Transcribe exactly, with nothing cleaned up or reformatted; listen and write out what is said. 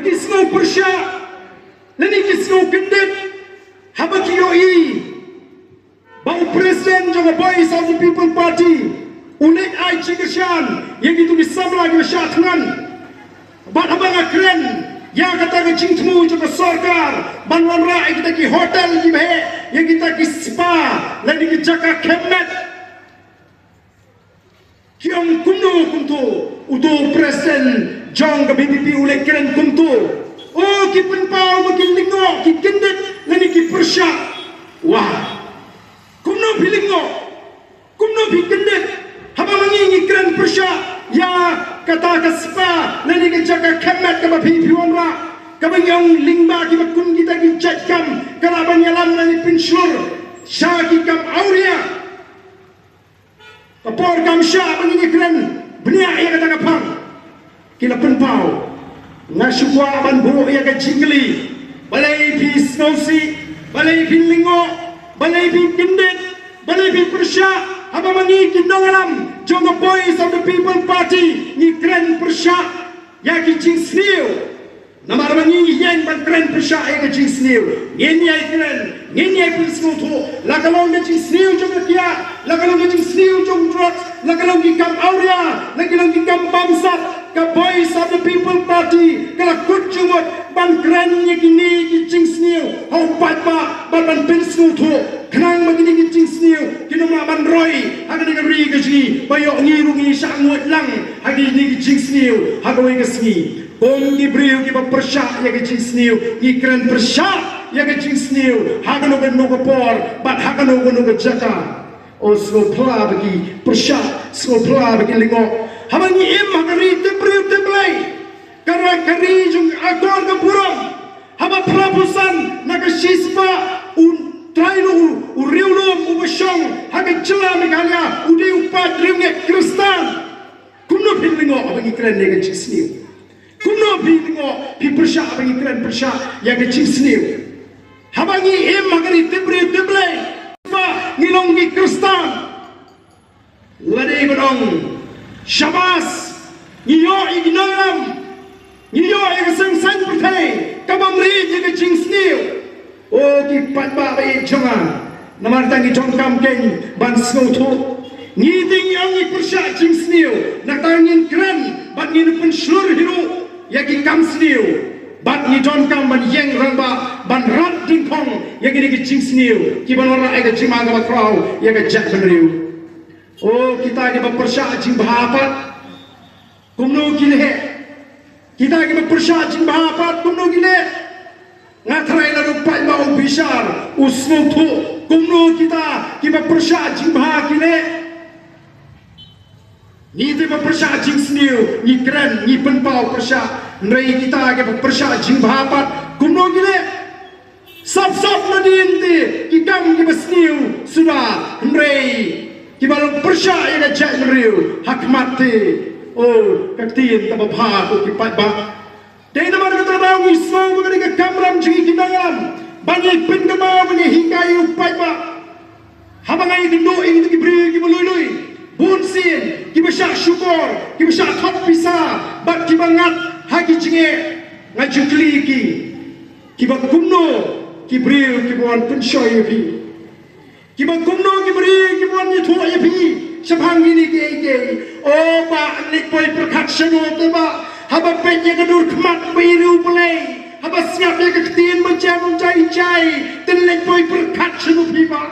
Ki sngew pyrshah lane ki sngew kyndit haba ki ïohi ba u president jong ka Voice of the People Party u leit ai jingkyrshan ïa kito ki samla kiba shah thngan. Bad haba nga kren ïa kata ka jingthmu jong ka sorkar ban wanrah ïa kita ki hotel kiba heh ïa kita ki spa lane ki jaka khyllipmat. Ki ong kumno kumto, uto u president jong ka V P P u leh kren kumto. O ki pynpaw ba ki lyngngoh, ki kyndit lane ki pyrshah. Wah. Kumno phi lyngngoh? Kumno phi kyndit? Haba ma ngi ngi kren pyrshah ïa kata ka spa lane ka jaka khyllipmat kaba phi phi wanrah, kaba ngi ong lyngba kiba kum kita ki jait kam ka lah ban ïalam lane pynshlur sha ki kam awria. Ka por kam shah ba ngi kren bniah ïa kata ka phang. Ki la pynpaw. Nga shu kwah ban buh ïa ka jingkylli. Balei phi sngewsih, balei phi lyngngoh, balei phi kyndit, balei phi pyrshah haba ma ngi ki nongïalam jong ka Voice of the People Party ngi kren pyrshah ïa ki jingsniew. Namar ba ngi ïeng ban kren pyrshah ïa ka jingsniew. Ngin ïai kren, ngin ïai pynsngewthuh. La ka long ka jingsniew jong ka kiad, la ka long ka jingsniew jong drugs, la ka long ki kam awria, la ka long ki kam bamsap. Ka Voice of the People Party ka la kut jingmut ban kren ïa kine ki jingsniew ha u paidbah bad ban pynsngewthuh. Khnang ba kine ki jingsniew kin ym lah ban roi ha kane ka ri ka jong ngi, ba ïoh ngi ruh ngi shah nguid lang ha kine ki jingsniew ha kawei ka sngi. Kum ki briew kiba pyrshah ïa ka jingsniew, ngi kren pyrshah ïa ka jingsniew ha kano kano ka por bad ha kano kano ka jaka. O sngewphylla ba ki pyrshah, sngewphylla ba ki lyngngoh. Haba ngi im ha ka ri tip briew tip Blei, ka ri, ka ri jong ka akor ka burom. Haba phra phew san na ka shispah u trai lum, u riewlum uba shong ha ka jylla Meghalaya u dei u paid riewngeit Khristan. Kumno phi lyngngoh haba ngi kren ïa ka jingsniew? Kumno phi lyngngoh, phi pyrshah haba ngi kren pyrshah ïa ka jingsniew? Haba ngi im ha ka ri tip briew tip Blei ba ngi long ki Khristan. Lada i ba dang, shabas, ngi ïoh ïa ki nongïalam, ngi ïoh ïa ka seng saiñ pyrthei ka bym rit ïa ka jingsniew. O ki paidbah ba ïeit jong nga, namar kata ngi donkam kein ban sngewthuh. Ngi te ngi ong ngi pyrshah jingsniew, nangta ngin kren bad ngin pynshlur hi ruh ïa ki kam sniew. Bad ngi donkam ban ïeng rangbah ban rat dingphong ïa kine ki jingsniew kiba wanrah ïa ka jingma kaba khraw ïa ka jaitbynriew. O kita kiba pyrshah jingbha pat, kumno ki leh? Kita kiba pyrshah jingbha pat kumno ki leh? Nga tharai lada u paidbah u bishar u sngewthuh kumno kita kiba pyrshah jingbha ki leh. Ngi te ba pyrshah jingsniew ngi kren ngi pynpaw pyrshah, hynrei kita kiba pyrshah jingbha pat kumno ki leh? Sop sop nadien te ki kam kiba sniew suda, hynrei kiba long pyrshah ïa ka jaitbynriew ha khmat te. O ka ktien kaba bha ko ki paidbah. Dei namar kata ba ngi sngew ba ka dei ka kamram jong ngi ki nongïalam ban ïai pynkynmaw ban ïai hikai ïa u paidbah. Haba nga ïakynduh ïa kito ki briew kiba lui lui, bun sien kiba shah shukor, kiba shah thok pisa bad kiba ngat ha ki jingeh, nga ju kylli ïa ki, kiba kumno ki briew kiba wan pynshoi ïa phi? Kiba kumno ki briew kiba wan ïathuh ïa phi shaphang kine kiei kiei? O bah, leit poi pyrkhat shano te bah, haba peit ïa ka dur khmat ba i riewblei, haba sngap ïa ka ktien ba jem jai jai, te leit poi pyrkhat shano phi bah?